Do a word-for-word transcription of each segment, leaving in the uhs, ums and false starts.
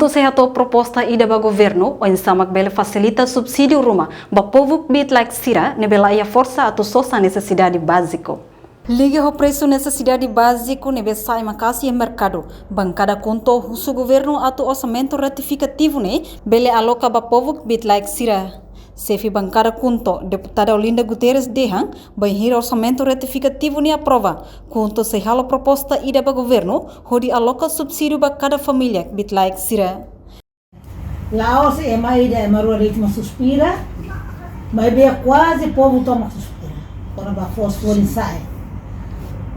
Sei hato'o proposta ida ba governu, oinsá mak bele fasilita subsídiu ruma ba povu kbiit-laek sira ne'ebé la iha forsa atu sosa nesesidade báziku. Liga ho presu nesesidade báziku ne'ebé sa'e maka'as iha merkadu, bankada KHUNTO husu governu atu orsamentu retifikativu ne'e bele aloka ba povu kbiit-laek sira. Xefe bankada KHUNTO, Deputada Olinda Guterres dehan, bainhira orsamentu retifikativu ne'e aprova, KHUNTO sei halo proposta ida ba governu hodi aloka subsídiu ba kada família kbiit-laek sira. La'ós ema ida, ema rua de'it mak suspira, maibé kuaze povu tomak suspira kona-ba foos folin sa'e.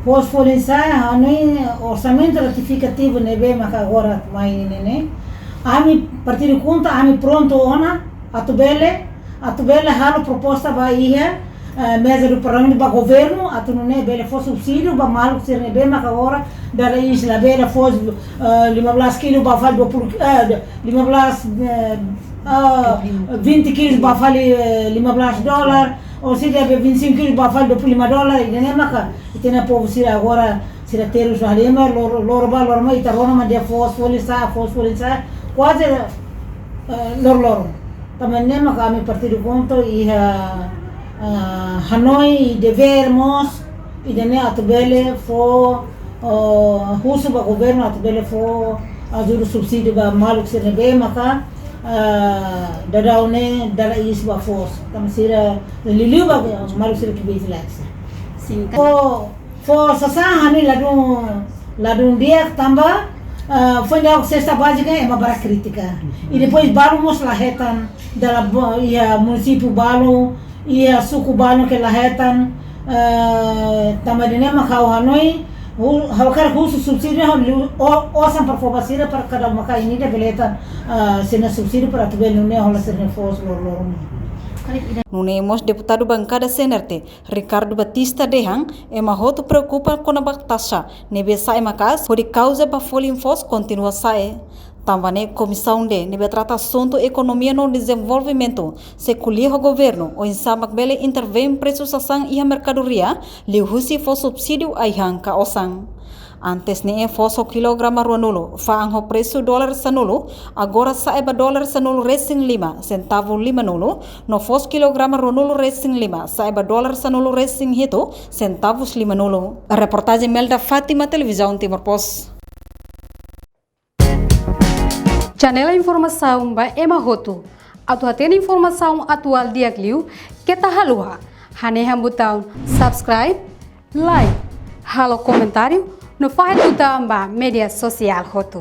Foos folin sa'e, ha'u hanoin orsamentu retifikativu ne'ebé maka agora mai ne'e ne'e. Ami partidu KHUNTO, ami prontu ona atu bele, atu bele halo proposta ba iha, eh, meza do parlamentu ba governu, atu nune'e bele fó subsídiu ba maluk sira ne'ebé maka agora dala iis labele fó, eh, lima belas kilu ba fali dua puluh, eh, lima belas, eh, eh, vinte kilu ba fali, eh, lima belas dolar, ou seja, vinte e cinco kilu ba fali dua puluh lima dolar, ida-ne'e maka ita-nia povu sira agora sira terus halimar, loro, loro ba, loro mai, ita rona mak dehan foos folin sa'e, foos folin sa'e, kuaze, eh, loro-loron. Tanba ne'e maka ami partidu KHUNTO iha, eh, hanoin i devér mós, ida-ne'e atu bele fó, eh, husu ba governu atu bele fó ajuda subsídiu ba maluk sira ne'ebé maka, eh, daudaun ne'e dala iis ba foos. Tanba sira liuliu ba maluk sira kbiit-laek sira. Sin, ka- Fó, fó sasán hanoin ladún, ladún di'ak tanba, ah, foin daudauk sesta bázika ema barak kritika. I depois balu mós la hetan, dala bo-, iha munisípiu balu, iha suku balu ke la hetan, ah, tanba ida-ne'e mak ha'u hanoin, hu-, ha'u hakarak husu subsídiu, ha'u liu, o, osan para fó ba sira para kada maka imi-nia bele hetan, ah, sira-nia subsídiu para atu bele nune'e hola sira-nia foos loro-loron. Nune'e mós deputadu bankada CNRT, Ricardo Batista dehan, ema hotu preokupa kona-ba taxa ne'ebé sa'e maka'as, hodi kauza ba folin foos kontinua sa'e. Tanba ne'e Komisaun D ne'ebé trata asuntu ekonomia no dezenvolvimentu sei ko'alia ho governu oinsá mak bele intervein presu sasán iha merkadoria, liuhusi fó subsídiu ai-han ka osan. Antes ne'e foos ho kilograma ruanulu fa'an ho presu dolar sanulu, agora sa'e ba dolar sanulu-resin-lima, sentavu limanulu, no foos kilograma ruanulu-resin-lima sa'e ba dolar sanulu-resin-hitu, sentavus limanulu. Reportajen Melda Fátima, Televizaun Timor Post. Janela informasaun ba ema hotu. Atu hatene informasaun atuál di'ak liu, keta haluha hanehan butaun subscribe, like, halo komentáriu, no fahe tutan ba média sosiál hotu.